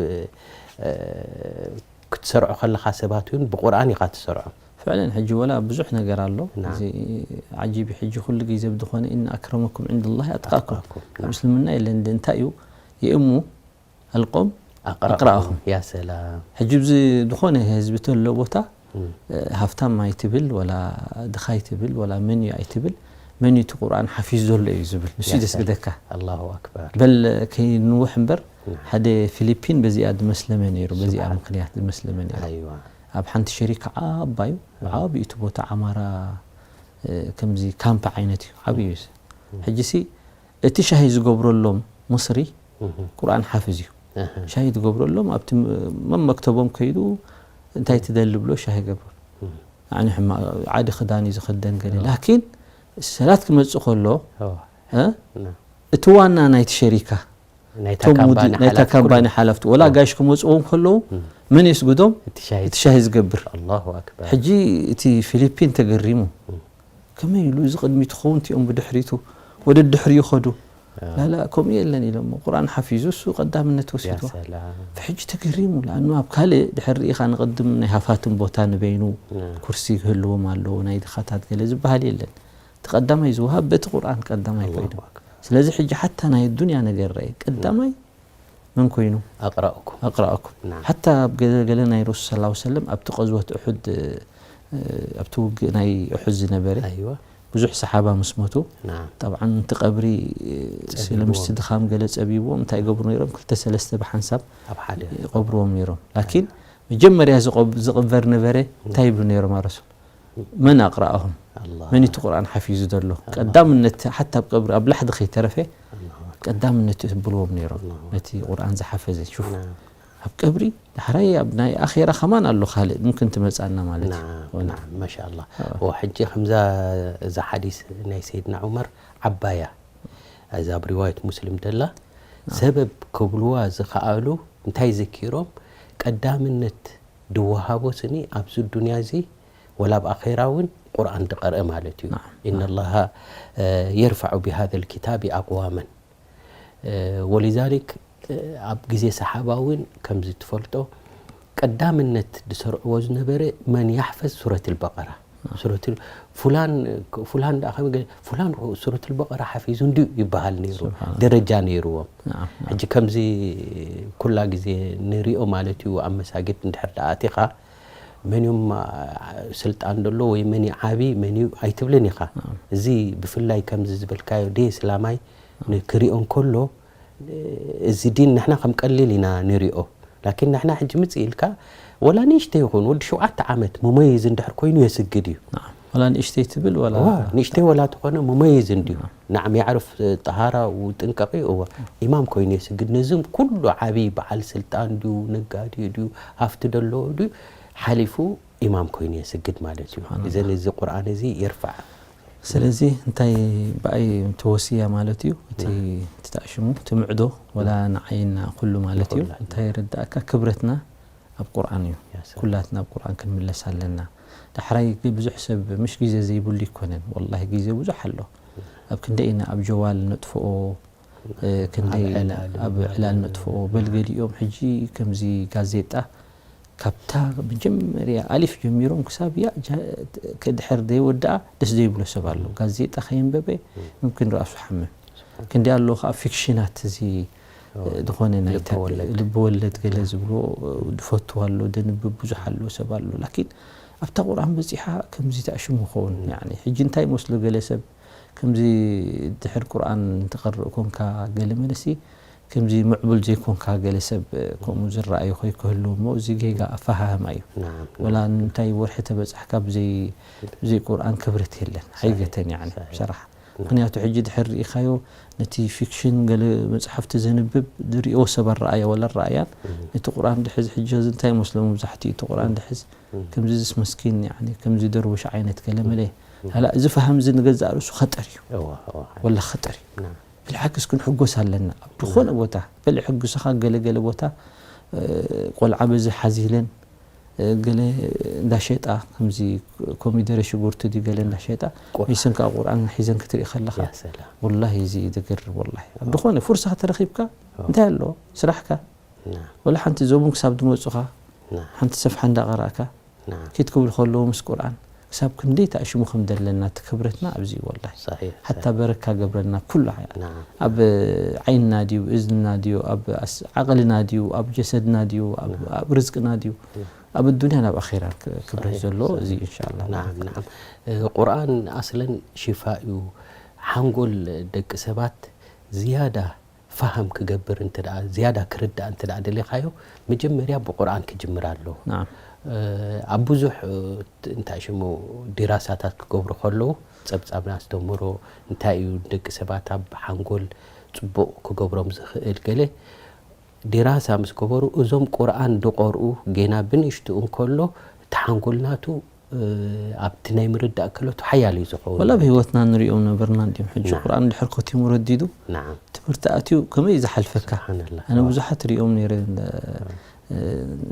ክትሰርዖ ከለኻ ሰባት እውን ብቁርኣን ኢኻ ትሰርዖ ፍዕለን ሕጂ ወላ ብዙሕ ነገር ኣሎ ናም። እዚ ዓጂብ ሕጂ ኩሉ ግዜ ብዝኾነ إن أكرمكم عند الله أتقاكم أتقاكم، ኣብ እስልምና የለን እንታይ እዩ የእሙ ኣልቆም ኣቅራእኹም ያ ሰላም ሕጂ ብዚ ዝኾነ ህዝቢ ተሎ ቦታ ሃፍታም ኣይትብል ወላ ድኻ ኣይትብል ወላ መን እዩ ኣይትብል መን እዩ እቲ ቁርኣን ሓፊዝ ዘሎ እዩ ዝብል ንሱ ያ ሰላም። ደስግደካ ኣላሁ ኣክበር በል ከይንውሕ እምበር ሓደ ፊሊፒን በዚኣ ዝመስለመ ነይሩ በዚኣ ምክንያት ዝመስለመ ነይሩ ኣይዋ ኣብ ሓንቲ ሸሪካ ዓባዩ ዓብዩ እቲ ቦታ ዓማራ እ፣ ከምዚ ካምፕ ዓይነት እዩ ዓብዩ እዩ ሕጂ ሲ እቲ ሻሂ ዝገብረሎም ምስሪ ቁርኣን ሓፍዝ እዩ ሻሂ ዝገብረሎም ኣብቲ መመክተቦም ከይዱ እንታይ ትደሊ ብሎ ሻሂ ገብር ኣነ ሕማቕ ዓዲ ክዳን እዩ ዝኽደን ገለ ላኪን ሰላት ክመፅእ ከሎ እ፣ እቲ ዋና ናይቲ ሸሪካ ናይታ እቶም ካምፓኒ ሙዲ- ናይታ ሓላፊ ካምፓኒ ኩሉ- ሓላፍቲ ወላ ጋሽ ክመፅዎም ከለዉ መን የስግዶም እቲ ሻሂ እቲ ሻሂ ዝገብር ኣላሁ ኣክበር ሕጂ እቲ ፊሊፒን ተገሪሙ ከመይ ኢሉ እዚ ቅድሚቱ ክኸውን እቲኦም ብድሕሪቱ ወደ ድሕሪኡ ኸዱ። ላላ ከምኡ የለን ኢሎሞ። ቁርኣን ሓፊዙ እሱ ቀዳምነት ወሲድዋ። ሕጂ ተገሪሙ። ለኣኑ ኣብ ካልእ ድሕር ርኢኻ ንቕድም ናይ ሃፋትም ቦታ ንበይኑ ኩርሲ ክህልዎም ኣለዎ፣ ናይ ድኻታት ገለ ዝበሃል የለን። እቲ ቀዳማይ ዝወሃብ በቲ ቁርኣን ቀዳማይ ኮይኑ። ስለዚ ሕጂ ሓታ ናይ ዱንያ ነገር ረኣየ። ቀዳማይ መን ኮይኑ? ኣቕራኡኩም። ኣቕራኡኩም። ናም። ሓታ ኣብ ገለ ገለ ናይ ረሱል ሰለላሁ ዐለይሂ ወሰለም ኣብቲ ቀዝወት ኡሑድ፣ እ፣ ኣብቲ ውግእ ናይ ኡሑድ ዝነበረ ኣይዋ። ብዙሕ ሰሓባ ምስ ሞቱ፣ ናም። ጠብዓን እቲ ቀብሪ፣ እ፣ ጸቢብዎም። ስለምስቲ ድኻም ገለ ጸቢብዎም እንታይ ይገብሩ ነይሮም? ክልተ ሰለስተ ብሓንሳብ ኣብ ሓደ። ይቐብርዎም ነይሮም። ላኪን መጀመርያ ዝቐብ-፣ ዝቕበር ነበረ እንታይ ይብሉ ነይሮም ኣረሱል? መን ኣቕራኣሁም? ኣላህ። መን እቲ ቁርኣን ሓፊዙ ዘሎ? ኣላህ። ቀዳምነት ሓታ ኣብ ቀብሪ ኣብ ላሕዲ ከይተረፈ ኣላሁ ኣክበር። ቀዳምነት ይህብልዎም ነይሮም። ኣላሁ ነቲ ቁርኣን ዝሓፈዘ። ሹፍ። ናም። ኣብ ቀብሪ ዳሕራይ ኣብ ናይ ኣኼራ ከማን ኣሎ ካልእ ምምክን ትመጻና ማለት እዩ። ናም፣ ወላ። ናም፣ ማሻኣላህ። ኣዎ። ወ-፣ ሕጂ ከምዛ እዛ ሓዲስ ናይ ሰይድና ዑመር ዓባያ እዛ ኣብ ሪዋየት ሙስሊም ደላ ናም። ሰበብ ክብልዋ ዝኸኣሉ እንታይ ዘኪሮም ቀዳምነት ድወሃቦ ስኒ ኣብዚ ዱንያ እዚ ወላ ኣብ ኣኼራ እውን ቁርኣን ድቐርአ ማለት እዩ። ናም። ኢነ ላሃ፣ እ፣ የርፈዑ ቢሃዘ ልኪታቢ ኣቅዋመን። እ፣ ወሊዛሊክ፣ እ፣ ኣብ ግዜ ሰሓባ እውን ከምዚ ትፈልጦ ቀዳምነት ዝሰርዕዎ ዝነበረ መን ያሕፈዝ ሱረት ልበቀራ። ናም። ሱረት ል-፣ ፉላን፣ ፉላን ደኣ ከመይ ገ-፣ ፉላን ሱረት ልበቀራ ሓፊዙ እንድዩ ይበሃል ነይሩ። ስብሓን። ደረጃ ነይርዎም። ናም፣ ናም። ሕጂ ከምዚ ኩላ ግዜ ንሪኦ ማለት እዩ ኣብ መሳጊድ እንድሕር ደኣ ኣቲኻ መን እዮም፣ አ፣ ስልጣን ደሎ ወይ መን እዩ ዓቢ፣ መን እዩ ኣይትብልን ኢኻ። ናም። እዚ ብፍላይ ከምዚ ዝበልካዮ ደይ እስላማይ ናም። ን-፣ ክሪኦ እንከሎ፣ እዚ ዲን ንሕና ከም ቀሊል ኢና ንሪኦ። ላኪን ንሕና ሕጂ ምጽእ ኢልካ ወላ ንእሽተይ ይኹን ወዲ ሸውዓተ ዓመት ሙመይዝ እንድሕር ኮይኑ የስግድ እዩ። ናም። ወላ ንእሽተይ ትብል ወላ እዋ፣ ንእሽተይ ወላ ተኾነ ሙመይዝ እንድዩ። ናም። ናዕም የዕርፍ ጠሃራኡ ጥንቀቂ እዋ። ኢማም ኮይኑ የስግድ። ነዝም ኩሉ ዓቢ በዓል ስልጣን ድዩ፣ ነጋዴ ድዩ፣ ሃፍቲ ደለዎ ድዩ፣ ሓሊፉ ኢማም ኮይኑ የስግድ ማለት እዩ። ስብሓንላህ። እዘን እዚ ቁርኣን እዚ የርፋዕ። ስለዚ እንታይ ብኣይ ተወስያ ማለት እዩ? እቲ፣ ናም። እቲ ተኣሽሙ፣ እቲ ምዕዶ፣ ወላ ናም። ንዓይና ኩሉ ማለት እዩ። ንኹላትና። እንታይ ይርዳእካ? ክብረትና ኣብ ቁርኣን እዩ። ያ ሰላም። ኩላትና ኣብ ቁርኣን ክንምለስ ኣለና። ዳሕራይ ግን ብዙሕ ሰብ ምሽ ግዜ ዘይብሉ ይኮነን። ወላሂ ግዜ ብዙሕ ኣሎ። ኣብ ክንደይ ኢና ኣብ ጀዋል ነጥፍኦ፣ እ፣ ክንደይ ኣብ ዕላል ኣብ ዕላል ነጥፍኦ። በል ገሊኦም ሕጂ ከምዚ ጋዜጣ ካብታ መጀመርያ ኣሊፍ ጀሚሮም ክሳብ ያ ጃ-፣ ከድሕር ዘይወድኣ ደስ ዘይብሎ ሰብ ኣሎ። ጋዜጣ ከየንበበ ምምክን ራሱ ሓምም። ክንደይ ኣሎ ከዓ ፊክሽናት እዚ፣ ኦ፣ ዝኾነ ናይ ልበ ወለድ። ልበ ወለድ ገለ ዝብሎ፣ ድፈቱ ኣሎ፣ ደንብብ ብዙሕ ኣሎ፣ ሰብ ኣሎ። ላኪን ኣብታ ቁርኣን በጺሓ ከምዚ ተኣሽሙ ይኸውን። ያኒ ሕጂ እንታይ ይመስሎ ገለ ሰብ ከምዚ ድሕር ቁርኣን ትቐርእ ኮንካ ገለ መለሲ ከምዚ ምዕቡል ዘይኮንካ ገለ ሰብ ከምኡ ዝረኣዩ ከይክህሉ እሞ እዚ ጌጋ ኣፈሃህማ እዩ። ናም፣ ናም። ወላ እንታይ ወርሒ ተበጻሕካ ብዘይ፣ ብዘይ ቁርኣን ክብረት የለን። ሳሒሕ፣ ኣይገተን ያኒ ሳሒሕ። ብሰራሕ። ናም። ምኽንያቱ ሕጂ ድሕር ርኢኻዮ ነቲ ፊክሽን ገለ መጽሓፍቲ ዘንብብ ዝርእዮ ሰብ ኣረኣያ ወላ ኣረኣያን እም። ነቲ ቁርኣን ድሕዝ ሕጂ እዚ እንታይ ይመስሎ መብዛሕትኡ እቲ ቁርኣን ድሕዝ እም። ከምዚ ዝስ መስኪን ያኒ ከምዚ ደርቡሽ ዓይነት ገለ መለ እም። ሃላ እዚ ፈሃም እዚ ንገዛእ ርእሱ ኸጠር እዩ። እዋ፣ እዋ። ወላ ኸጠር እዩ። ናም። ብልዓክስ ክንሕጎስ ኣለና። ኣብ ዝኾነ ናም። ቦታ በል ሕጉስኻ ገለ ገለ ቦታ፣ እ፣ ቆልዓ በዚ ሓዚለን፣ እ፣ ገለ እንዳሸጣ ከምዚ ኮሚደረ ሽጉርቲ ድዩ ገለ እንዳሸጣ ቆልዓ። ሚስን ከዓ ቁርኣን ሒዘን ክትርኢ ከለኻ ያ ሰላም። ወላሂ እዚ እዩ ዝገርም ወላሂ። ኣብ ዝኾነ ፍርሳ ተረኺብካ ኦ። እንታይ ኣሎ? ስራሕካ። ናም። ወላ ሓንቲ እዞም ክሳብ ዝመጹኻ ናም። ሓንቲ ሰፍሓ እንዳቐራእካ ናም። ኪድ ክብሉ ከለዉ ምስ ቁርኣን ክሳብ ክንደይ ተኣሽሙ ከም ዘለና እቲ ክብረትና ኣብዚ እዩ ወላሂ። ሳሒሕ፣ ሓታ ሳሒሕ። በረካ ገብረልና ኩሉ ሓ-፣ ናም። ኣብ ዓይንና ድዩ፣ እዝንና ድዩ፣ ኣብ ኣስ-፣ ዓቕልና ድዩ፣ ኣብ ጀሰድና ድዩ፣ ኣብ፣ ናም። ኣብ ርዝቅና ድዩ፣ ናም። ኣብ ኣዱንያን ኣብ ኣኼራን ክ-፣ ክብረት ሳሒሕ፣ ዘለዎ ሳሒሕ። እዚ ኢንሻላህ። ናም፣ ናም። እ፣ ቁርኣን ኣስለን ሽፋ እዩ። ሓንጎል ደቂ ሰባት ዝያዳ ፋህም ክገብር እንተ ደኣ፣ ዝያዳ ክርዳእ እንተ ደኣ ደሊኻዮ፣ መጀመርያ ብቁርኣን ክጅምር ኣለዎ። ናም። እ፣ ኣብ ብዙሕ፣ እ፣ ት-፣ እንታይ ሽሙ፣ ዲራሳታት ክገብሩ ከለዉ፣ ጸብጻብና ኣስተምህሮ፣ እንታይ እዩ ንደቂ ሰባት ኣብ ሓንጎል ጽቡቕ ክገብሮም ዝኽእል፣ ገለ ዲራሳ ምስ ገበሩ፣ እዞም ቁርኣን ድቐርኡ ጌና ብንእሽትኡ እንከሎ፣ እቲ ሓንጎል ናቱ እ፣ ኣብቲ ናይ ምርዳእ ክእለቱ ሓያል እዩ ዝኸውን ወላ ማለት እዩ። ብህይወትና ንሪኦም ነበርና እንዲዮም። ሕጂ ናም። ቁርኣን ድሕር ከቲሙ ረዲዱ፣ ናም። ትምህርቲ ኣትዩ ከመይ እዩ ዝሓልፈካ? ስብሓንላህ። ኣነ ኣዋ። ብዙሓት ሪኦም ነይረ፣ እንዳ-፣ ኣዋ። እ፣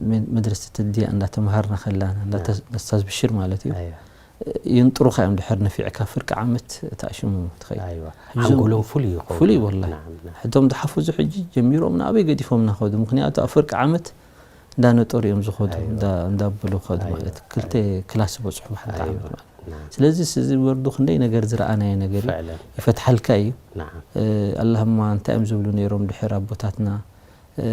መ-፣ መድረሰት ድያ እንዳተምሃርና ከላና፣ እንዳ-፣ ናም። ተ-፣ ነስታዝ ብሽር ማለት እዩ። ኣያ። የንጥሩኻ እዮም ድሕር ነፊዕካ ፍርቂ ዓመት ተኣሽሙ ትኸይድ። ኣይዋ እዞም ሓንጎሎም ፍሉይ ይኸውን። ፍሉይ ወላሂ። ናም፣ ናም። ሕቶም ዝሓፈዙ ሕጂ ጀሚሮም ናበይ ገዲፎምና ከዱ? ምክንያቱ ኣብ ፍርቂ ዓመት እንዳነጠሩ እዮም ዝኸዱ፣ ኣይዋ። እንዳ- እንዳበሉ ከዱ ኣይዋ። ማለት ክልተ ክላስ ዝበፅሑ ብሓንቲ ኣይዋ። ዓመት ማለት። ናም። ስለዚ እዚ ወርዱ ክንደይ ነገር ዝረኣናዮ ነገር እዩ። ፍዕለን። ይፈትሓልካ እዩ። ናም። እ፣ ኣላህማ እንታይ እዮም ዝብሉ ነይሮም ድሕር ኣቦታትና? እ፣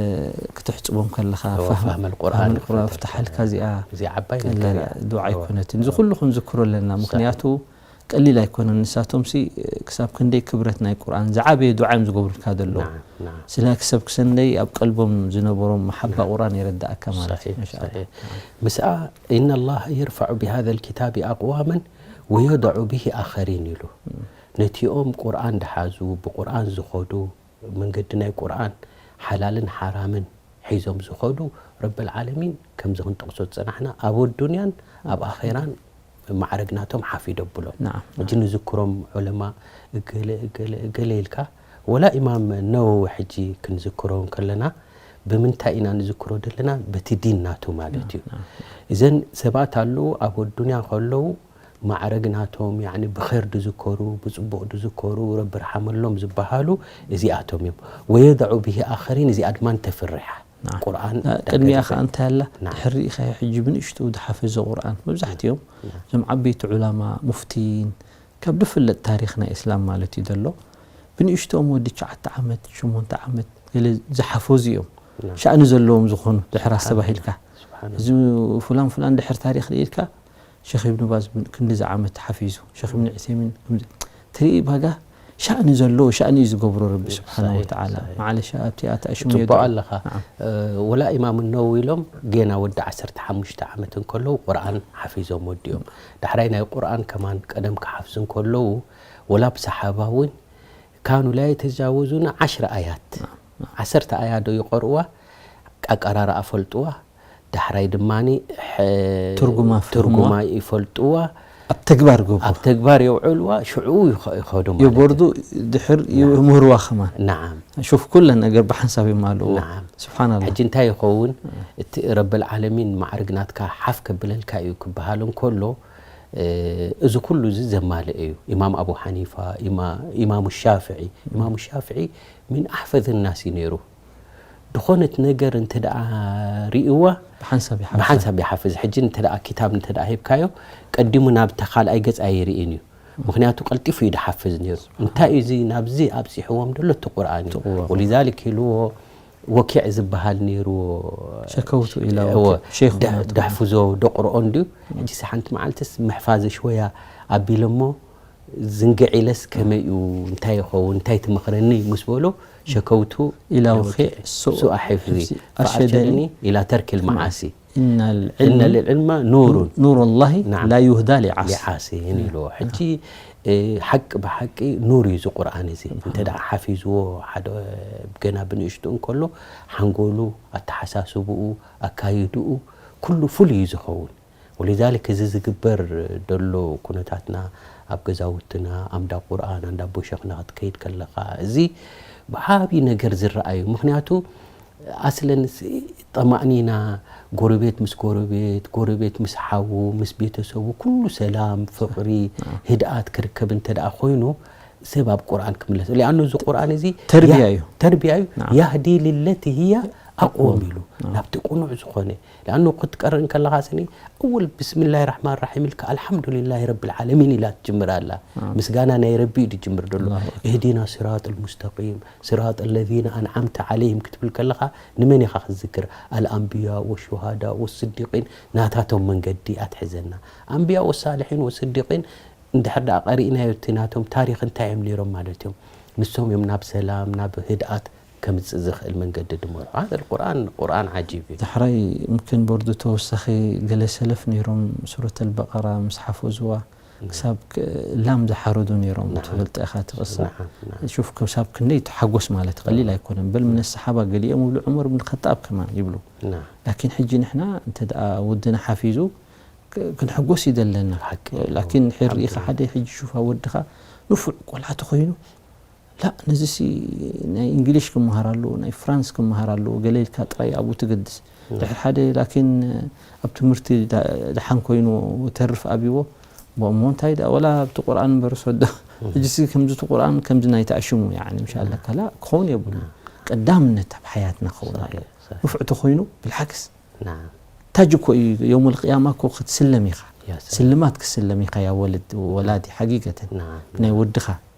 ክትሕፅቦም ከለኻ እወ፣ ፋህም- ፋህመል ቁርኣን ፋህመል ቁርኣን ክፈትሓልካ። ፍትሓልካ እዚኣ እዚ ዓባይ ቀላል ነገር እያ። ዱዓ እወ። ኣይኮነትን። እዚ ኩሉ ክንዝክሮ ኣለና። ሰሒሕ። ምክንያቱ ቀሊል ኣይኮነን። ንሳቶም ሲ ክሳብ ክንደይ ክብረት ናይ ቁርኣን ዝዓበየ ዱዓ እዮም ዝገብሩልካ ዘለዉ። ናም፣ ናም። ስለ ክሰብ ክሰንደይ ኣብ ቀልቦም ዝነበሮም መሓባ ቁርኣን የረዳእካ ማለት እዩ። ሰሒሕ፣ ማሻኣላህ። ሰሒሕ። ምስኣ إن الله يرفع بهذا الكتاب أقواما ويضع به آخرين ኢሉ። ነቲኦም ቁርኣን ድሓዙ፣ ብቁርኣን ዝኸዱ፣ መንገዲ ናይ ቁርኣን ሓላልን ሓራምን ሒዞም ዝኸዱ ረብል ዓለሚን ከምዚ ክንጠቕሶ ዝጸናሕና ኣብ ኣዱንያን ኣብ ኣኼራን ማዕረግ ናቶም ሓፍ ይደብሎም። ናም። ሕጂ ንዝክሮም ዑለማ እገለ እገለ እገለ ኢልካ ወላ ኢማም ነወዊ ሕጂ ክንዝክሮ ከለና ብምንታይ ኢና ንዝክሮ ዘለና? በቲ ዲን ናቱ ማለት እዩ። እዘን ሰባት ኣለዉ ኣብ ኣዱንያ ከለዉ ማዕረግ ናቶም ያኒ ብኸይር ድዝከሩ ብፅቡቕ ድዝከሩ ረቢ ርሓመሎም ዝበሃሉ እዚኣቶም እዮም። ويضع به آخرين እዚኣ ድማ እንተፍርሓ ናም። ቁርኣን እ፣ ቅድሚኣ ዳገዘ- ኸዓ እንታይ ኣላ ናም። ድሕሪ ኢኻ ሕጂ ብንእሽቱ ዝሓፈዘ ቁርኣን መብዛሕትኦም ናም። እዞም ዓበይቲ ዑላማ ሙፍቲን ካብ ድፍለጥ ታሪኽ ናይ እስላም ማለት እዩ ዘሎ ብንእሽቶም ወዲ ትሽዓተ ዓመት ሸሞንተ ዓመት ገለ ዝሓፈዙ እዮም ናም። ሻእኒ ዘለዎም ዝኾኑ ድሕር ኣስተባሂልካ ስብሓን እዚ ፍላን ፍላን ድሕር ታሪኽ ኢልካ ሸኽ ኢብኑ ባዝ ክንዲዚ ዓመት ሓፊዙ ሸኽ ኢብኑ ዑሰይሚን ከምዚ ትርኢ ባጋ ሻእኒ ዘለዎ ሻእኒ እዩ ዝገብሮ ረቢ ስብሓን ሰሒሕ፣ ወተዓላ ሰሒሕ። መዓለሻ ኣብቲ ኣታ ሽሙ ጽቡቕ የድዑ ኣለኻ ናም። እ፣ ወላ ኢማም ነወዊ ኢሎም ጌና ወዲ ዓሰርተ ሓሙሽተ ዓመት እንከለዉ ቁርኣን ሓፊዞም ወዲኦም ዳሕራይ ናይ ቁርኣን ከማን ቀደም ክሓፍዙ እንከለዉ ወላ ብሰሓባ እውን ካኑ ላ የተጃወዙና ዓሽረ ኣያት ዓሰርተ ኣያ ዶ ይቐርእዋ ኣቀራርኣ ፈልጥዋ ዳሕራይ ድማ ትርጉማ ፍህምዋ። ትርጉማ ይፈልጥዋ ኣብ ተግባር ገብሩ ኣብ ተግባር የውዕልዋ ሽዑ ይኸ- ይኸዱ ማለት የቦርዱ ድሕር ይምህርዋ ከማን ናዓም ሹፍ ኩለ ነገር ብሓንሳብ የማልእዎ ናዓም ስብሓናላ ሕጂ እንታይ ይኸውን እቲ ረብል ዓለሚን ማዕርግ ናትካ ሓፍ ከብለልካ እዩ ክበሃል እንከሎ እ፣ እዚ ኩሉ እዚ ዘማልእ እዩ ኢማም ኣቡ ሓኒፋ ኢማ- ኢማሙ ሻፍዒ ኢማሙ ሻፍዒ ሚን ኣሕፈዝ ናስ እዩ ነይሩ ድኾነት ነገር እንተ ደኣ ርእይዋ ብሓንሳብ ይሓፍዝ ብሓንሳብ ይሓፍዝ ሕጂ እንተ ደኣ ክታብ እንተ ደኣ ሂብካዮ ቀዲሙ ናብ ተኻልኣይ ገጽ ኣይርእን እዩ ምክንያቱ ቀልጢፉ እዩ ድሓፍዝ ነይሩ እንታይ እዩ እዚ ናብዚ ኣብፂሕዎም ደሎ እቲ ቁርኣን እዩ ቁርኣን። ወሊዛሊክ ኢልዎ ወኪዕ ዝበሃል ነይሩ ሸከውቱ ኢላ እወ፣ ወኪዕ፣ ሸይኹ ደሕ- ናቱ። ደሕፍዞ ደቕርኦ እንድዩ ሕጂ ሓንቲ መዓልትስ ምሕፋዘ ሽወያ ኣቢለሞ ዝንግዕ ኢለስ ከመይ እዩ እንታይ ይኸውን እንታይ ትመኽረኒ ምስ በሎ ሸከውቱ ኢላ ኢላ ወኪዕ ወኪዕ ሱእ ሱእ ሕፍዚ ሕፍዚ ፈኣርሸደኒ ኣርሸደኒ ኢላ ተርኪል መዓሲ إن እነ العلم ልዕልማ ኑሩን نور الله ናዓም። لا يهدى لعاصي ሊዓሲን ኢልዎ ሕጂ እ፣ ሓቂ ብሓቂ ኑር እዩ እዚ ቁርኣን እዚ እንተ ደኣ ሓፊዝዎ ሓደ ገና ብንእሽቱ እንከሎ ሓንጎሉ ኣተሓሳስብኡ ኣካይድኡ ኩሉ ፍሉይ እዩ ዝኸውን ወሊዛሊክ እዚ ዝግበር ደሎ ኩነታትና ኣብ ገዛውትና ኣምዳ ቁርኣን ኣንዳ ኣቦሸኽና ክትከይድ ከለኻ እዚ ብዓብዪ ነገር ዝረኣዩ ምክንያቱ ኣስለን ጠማእኒና ጎረቤት ምስ ጎረቤት ጎረቤት ምስ ሓዉ ምስ ቤተሰቡ ኩሉ ሰላም ፍቕሪ ህድኣት ክርከብ እንተ ደኣ ኮይኑ ሰብ ኣብ ቁርኣን ክምለስ ሊኣኑ እዚ ቁርኣን እዚ ተርቢያ ያ- እዩ። ተርቢያ እዩ ናም። ያህዲ ልለቲ ህያ ኣቆም ኢሉ ናም። ናብቲ ቁኑዕ ዝኾነ ሊኣኑ ክትቀርእ እንከለኻ ስኒ ኣወል ብስምላህ ራሕማን ራሒም ኢልካ ኣልሓምዱሊላህ ረብል ዓለሚን ኢላ ትጅምር ኣላ ምስጋና ናይ ረቢ እዩ ዝጅምር ደሎ ኣላሁ ኣክበር። እህዲና ስራጥ ልሙስተቂም ስራጥ ለዚነ ኣንዓምተ ዓለይህም ክትብል ከለኻ ንመን ኢኻ ክትዝክር ኣልኣንብያ ወሹሃዳ ወስዲቂን ናታቶም መንገዲ ኣትሕዘና ኣንብያ ወሳልሒን ወስዲቂን እንድሕር ደኣ ቀሪእናዮ እቲ ናቶም ታሪኽ እንታይ እዮም ነይሮም ማለት እዮም ንሶም እዮም ናብ ሰላም ናብ ህድኣት ከምፅእ ዝኽእል መንገዲ ድመርሑ هذا القرآن قرآن عجيب እዩ ዳሕራይ ምክን ቦርዱ ተወሳኺ ገለ ሰለፍ ነይሮም ሱረት ኣልበቀራ ምስ ሓፈዝዋ ክሳብ ክ- ላም ዝሓረዱ ነይሮም ናዓም። ትፈልጠ ኢኻ ትቕሳ ናዓም፣ ናዓም። ሹፍ ክሳብ ክንደይ ተሓጎስ ማለት ቀሊል ኣይኮነን በል ምን ሰሓባ ገሊኦም እብሉ ዑመር ብን ኸጣብ ከማን ይብሉ ናዓም። ላኪን ሕጂ ንሕና እንተ ደኣ ወድና ሓፊዙ ክ- ክንሕጎስ ይደለና ሓቂ። ላኪን ሕር ኢኻ ሓቂ። ሓደ ሕጂ ሹፋ ወድኻ ንፉዕ ቆልዓ ተኾይኑ ላ ነዚሲ ናይ እንግሊሽ ክመሃር ኣለዎ ናይ ፍራንስ ክመሃር ኣለዎ ገለ ኢልካ ጥራይ ኣብኡ ትገድስ ድሕር ሓደ ላኪን ኣብ ትምህርቲ ዳ- ደሓን ኮይኑ ተርፍ ኣብዎ እሞ እንታይ ደኣ፣ ወላ ኣብቲ ቁርኣን እምበር ሰዶ። ሕጂ ሲ ከምዚ እቲ ቁርኣን ከምዚ ናይ ተኣሽሙ፣ ያኒ፣ ምሽ ኣለካ፣ ላ፣ ክኸውን የብሉ። ቀዳምነት ኣብ ሓያትና ክኸውን ኣለዎ። ንፉዕ ተኾይኑ፣ ብልሓክስ። ናም። ታጅ እኮ እዩ፣ የውመል ቅያማ እኮ ክትስለም ኢኻ። ያ ሰላም። ስልማት ክትስለም ኢኻ፣ ያ ወልድ፣ ወላዲ፣ ሓቂቀተን። ናም። ናይ ወድኻ።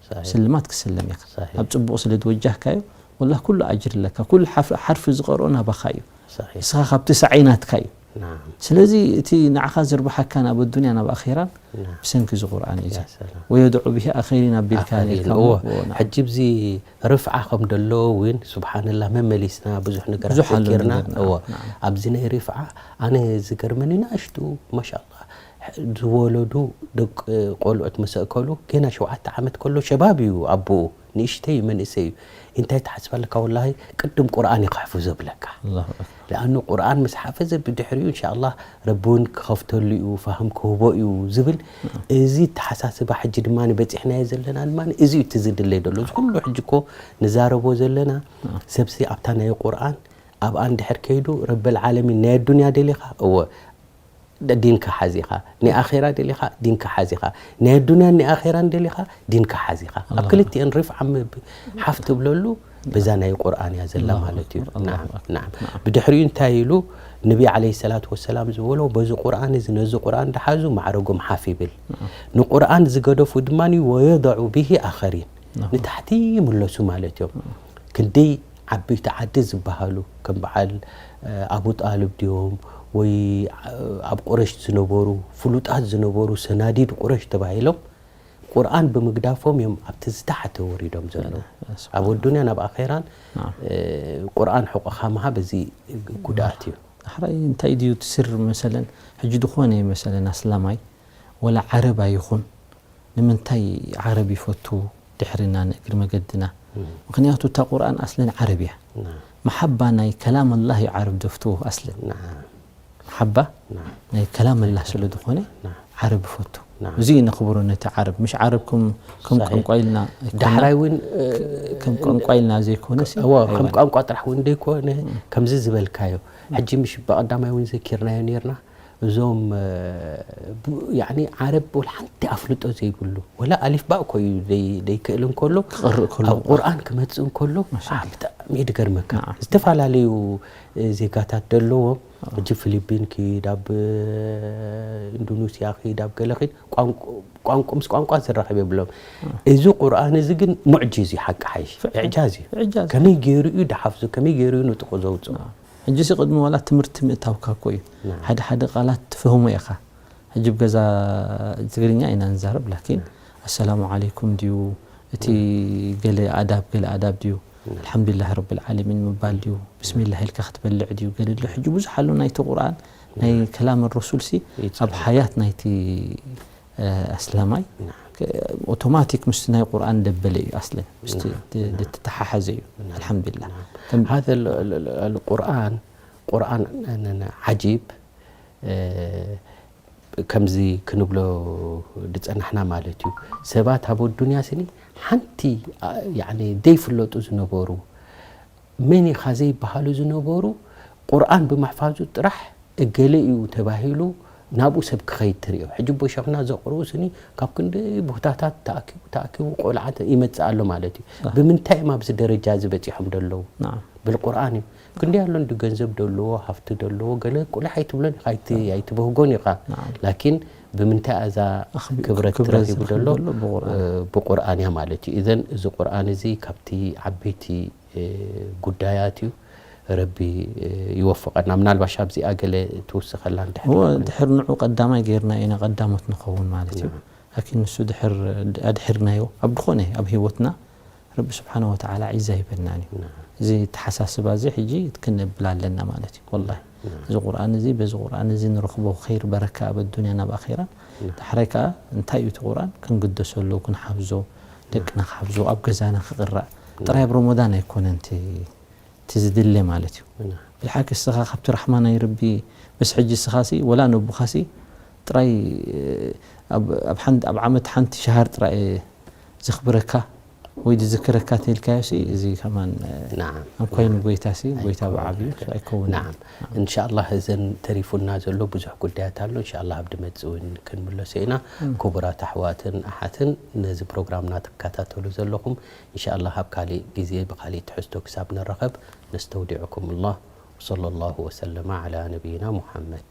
ስልማት ክትስለም ኢኻ። ኣብ ጽቡቕ ስለ ዝወጃህካዮ፣ ወላ ኩሉ ኣጅር ኣለካ። ኩሉ ሓፍ-፣ ሓርፊ ዝቐርኦ ናባኻ እዩ። ንስኻ ካብቲ ሰዓይ ናትካ እዩ። ናም። ስለዚ እቲ ንዓኻ ዝርብሓካ ናብ ኣዱንያ ናብ ኣኼራን ናም። ብሰንኪ እዚ ቁርኣን እዩ። ያ ሰላም። ወየድዑ ብሂ ኣኸሪን ኣቢልካ ኣኸሪን፣ ነይርካ እሞ፣ እዎ። እዎ፣ ናም። ሕጂ ብዚ ርፍዓ ከም ደሎ እውን፣ ስብሓንላህ፣ መመሊስና ብዙሕ ነገራት ብዙሕ ኣሎ ዘኪርና። ነገርና። እዎ። ናም። ኣብዚ ናይ ርፍዓ ኣነ ዝገርመኒ ንኣሽቱ፣ ማሻኣላህ፣ ዝወለዱ ደቂ ቆልዑት መሰእከሉ፣ ገና ሸውዓተ ዓመት ከሎ ሸባብ እዩ ኣቦኡ፣ ንእሽተይ እዩ፣ መንእሰይ እዩ። እንታይ ትሓስብ ኣለካ? ወላሂ ቅድም ቁርኣን እዩ ክሕፍዞ ብለካ። ኣላሁ ኣክበር። ለኣኑ ቁርኣን ምስ ሓፈዘ ብድሕሪኡ እንሻኣላህ ረቢ እውን ክኸፍተሉ እዩ፣ ፋህም ክህቦ እዩ ዝብል፣ እዚ ተሓሳስባ ሕጂ ድማ በፂሕናዮ ዘለና ድማ እዚ እዩ እቲ ዝድለይ ዘሎ። እዚ ኩሉ ሕጂ እኮ ንዛረቦ ዘለና ሰብሲ ኣብታ ናይ ቁርኣን ኣብኣ እንድሕር ከይዱ ረብል ዓለሚን ናይ ኣዱንያ ደሊኻ፣ እወ፣ ዲንካ ሓዚኻ፣ ናይ ኣኼራ ደሊኻ፣ ዲንካ ሓዚኻ፣ ናይ ኣዱንያን ናይ ኣኼራን ደሊኻ፣ ዲንካ ሓዚኻ። ኣብ ኣላሁ ክልቲኤን ርፍዓ ምብ-፣ ሓፍ ትብለሉ፣ በዛ ናይ ቁርኣን እያ ዘላ ኣላሁ ማለት እዩ። ኣክበር፣ ኣላሁ ናዓም፣ ኣክበር። ናዓም። ናዓም። ብድሕሪኡ እንታይ ኢሉ? ነቢ ዓለይሂ ሰላቱ ወሰላም ዝበሎ፣ በዚ ቁርኣን እዚ፣ ነዚ ቁርኣን ድሓዙ፣ ማዕረጎም ሓፍ ይብል። ናዓም። ንቁርኣን ዝገደፉ ድማ፣ ወየደዑ ቢሂ ኣኸሪን፣ ናዓም። ንታሕቲ ይምለሱ ማለት እዮም። ናዓም። ክንደይ ዓበይቲ ዓዲ ዝበሃሉ፣ ከም በዓል፣ እ፣ ኣቡ ጣልብ ድዮም፣ ወይ፣ እ፣ ኣብ ቁረሽ ዝነበሩ፣ ፍሉጣት ዝነበሩ፣ ሰናዲድ ቁረሽ ተባሂሎም፣ ቁርኣን ብምግዳፎም እዮም ኣብቲ ዝተሓተ ወሪዶም ዘለዉ። ስብሓን ኣብ ኣዱንያን ኣብ ኣኼራን፣ ናዓም። እ፣ ቁርኣን ሕቆኻ ምሃብ እዚ ጉድኣት እዩ። ዳሕራይ እንታይ ድዩ እቲ ስር መሰለን፣ ሕጂ ዝኾነ መሰለን ኣስላማይ፣ ወላ ዓረብ ኣይኹን፣ ንምንታይ ዓረብ ይፈቱ ድሕርና ንእግሪ መገድና? እም። ምኽንያቱ እታ ቁርኣን ኣስለን ዓረብ እያ። ናዓም። መሓባ ናይ ከላም ኣላህ እዩ ዓረብ ደፍትዎ ኣስለን። ናዓም። መሓባ ናዓም። ናይ ከላም ኣላህ ስለ ዝኾነ ናዓም። ዓረብ ይፈቱ። ናዓም። እዚ እዩ ነኽብሮ ነቲ ዓረብ። ምሽ ዓረብ ከም፣ ከም ሳሒሕ። ቋንቋ ኢልና ኣይኮና። ዳሕራይ እውን፣ እ፣ ከም ቋንቋ ኢልና ዘይኮነ ሲ፣ እወ፣ ከም ኣይዋን። ቋንቋ ጥራሕ እውን ዘይኮነ፣ እም። ከምዚ ዝበልካዮ። እም። ሕጂ ምሽ ብቐዳማይ እውን ዘኪርናዮ ነይርና። እዞም፣ እ፣ ቡ-፣ ያዕኒ ዓረብ ወላ ሓንቲ ኣፍልጦ ዘይብሉ፣ ወላ ኣሊፍ ባእ እኮ እዩ ዘይ-፣ ዘይክእል እንከሎ፣ ክቕርእ ከሎ ኣብ እኮ። ቁርኣን ክመጽእ እንከሎ፣ ማሻኣላህ። ብጣዕሚ እዩ ዝገርመካ። ናዓም። ዝተፈላለዩ፣ እ፣ ዜጋታት ዘለዎም፣ ኣዎ። ሕጂ ፊሊፒን ኪድ፣ ኣብ፣ እ፣ ኢንዶኔስያ ኪድ፣ ኣብ ገለ ኪድ፣ ቋንቋ፣ ቋንቋ ምስ ቋንቋ ዝራኸብ የብሎም። ኣዎ። እዚ ቁርኣን እዚ ግን ሙዕጂዝ እዩ፣ ሓቂ ሓይሽ፣ ፍዕ-፣ ኢዕጃዝ እዩ። ኢዕጃዝ። ከመይ ገይሩ እዩ ድሓፍዞ፣ ከመይ ገይሩ እዩ ንጥቑ ዘውፅኦ? ኣዎ። ሕጂ ሲ ቅድሚ ዋላ ትምህርቲ ምእታውካ እኮ እዩ። ናዓም። ሓደ ሓደ ቃላት ትፈህሞ ኢኻ። ሕጂ ብ ገዛ ትግርኛ ኢና ንዛረብ፣ ላኪን ኣሰላሙ ዓለይኩም ድዩ፣ እቲ ገለ ኣዳብ፣ ገለ ኣዳብ ድዩ፣ ኣልሓምዱሊላህ ረብል ዓለሚን ምባል ድዩ፣ ብስሚላህ ኢልካ ክትበልዕ ድዩ፣ ገለ ኣሎ። ሕጂ ብዙሕ ኣሎ ናይቲ ቁርኣን፣ ናይ ከላም ረሱል ሲ ይጽልእ። ኣብ ሓያት ናይቲ፣ እ፣ ኣስላማይ፣ ናዓም። ከ-፣ ኦቶማቲክ ምስቲ ናይ ቁርኣን ደበለ እዩ ኣስለን፣ ምስቲ ናዓም፣ ድ-፣ ናዓም። ድተተሓሓዘ እዩ። ናዓም። ኣልሓምዱሊላህ። ናዓም። ከም هذا ال-، ال-، ال-، القرآن، قرآن ن-، ن-، عجيب، እ፣ ከምዚ ክንብሎ ዝጸናሕና ማለት እዩ። ሰባት ኣብ ኣዱንያ ስኒ ሓንቲ፣ ኣ፣ ያዕኒ ዘይፍለጡ ዝነበሩ፣ መን ኢኻ ዘይበሃሉ ዝነበሩ፣ ቁርኣን ብምሕፋዙ ጥራሕ እገለ እዩ ተባሂሉ ናብኡ ሰብ ክኸይድ ትርእዮ። ሕጂ ኣቦይ ሸኽና ዘቕርኡ ስኒ ካብ ክንዲ ቦታታት ተኣኪቡ፣ ተኣኪቡ ቆልዓ ተ-፣ ይመጽእ ኣሎ ማለት እዩ። ሳሕ። ብምንታይ እዮም ኣብዚ ደረጃ እዚ በጺሖም ዘለዉ? ናዓም። ብልቁርኣን እዩ። ክንደይ ኣሎ እንዲ ገንዘብ ደለዎ፣ ሃፍቲ ደለዎ፣ ገለ ቁልሕ ኣይትብሎን ኢኻ፣ ኣይቲ-፣ ኣይትበህጎን ኢኻ። ናዓም። ላኪን ብምንታይ እዛ ኣኽቢ-፣ ክብረት ክብረት ተረኺቡ ዝረኽብ ደሎ? ዘሎ ብቁርኣን። እ፣ ብቁርኣን እያ ማለት እዩ። ኢዘን እዚ ቁርኣን እዚ ካብቲ ዓበይቲ፣ እ፣ ጉዳያት እዩ። ረቢ፣ እ፣ ይወፍቐና። ምናልባሽ ኣብዚኣ ገለ ትውስኸላ እንድሕር እወ፣ ኣለኩም። ድሕር ንዑ ቀዳማይ ጌርና ኢና ቀዳሞት ንኸውን ማለት እዩ። ናዓም። ላኪን ንሱ ድሕር ኣድሒርናዮ፣ ኣብ ድኾነ ኣብ ህይወትና ረቢ ስብሓነ ወተዓላ ዒዛ ሂበናን እዩ። ናዓም። እዚ ተሓሳስባ እዚ ሕጂ ክንብል ኣለና ማለት እዩ። ወላሂ፣ ናዓም። እዚ ቁርኣን እዚ፣ በዚ ቁርኣን እዚ ንረኽቦ ኸይር በረካ ኣብ ኣዱንያን ኣብ ኣኼራን፣ ናዓም። ዳሕራይ ከኣ እንታይ እዩ እቲ ቁርኣን? ክንግደሰሉ፣ ክንሓፍዞ፣ ናዓም። ደቅና ክሓፍዞ፣ ኣብ ገዛና ክቕራእ። ናዓም። ጥራይ ኣብ ረመዳን ኣይኮነን እቲ፣ እቲ ዝድለ ማለት እዩ። ናዓም። ብልሓቂ እስኻ ካብቲ ራሕማ ናይ ረቢ፣ በስ ሕጂ እስኻሲ፣ ወላ ነቡኻሲ፣ ጥራይ፣ ኣብ፣ ኣብ ሓንቲ፣ ኣብ ዓመት ሓንቲ ሸሃር ጥራይ ዘኽብረካ፣ ወይ ዝዝክረካ ተልካዮ ሲ እዚ ከማን ናዓም ኣብ ኮይኑ ጎይታ ሲ ጎይታ ብዓብዩ ኣይከውን። ናዓም እንሻላ እዘን ተሪፉና ዘሎ ብዙሕ ጉዳያት ኣሎ። እንሻላ ኣብ ድመጽእ እውን ክንምለሶ ኢና። ክቡራት ኣሕዋትን ኣሓትን ነዚ ፕሮግራምና ትከታተሉ ዘለኹም እንሻላ ኣብ ካሊእ ግዜ ብካሊእ ትሕዝቶ ክሳብ ንረኸብ ነስተውዲዕኩም الله وصلى الله وسلم على نبينا محمد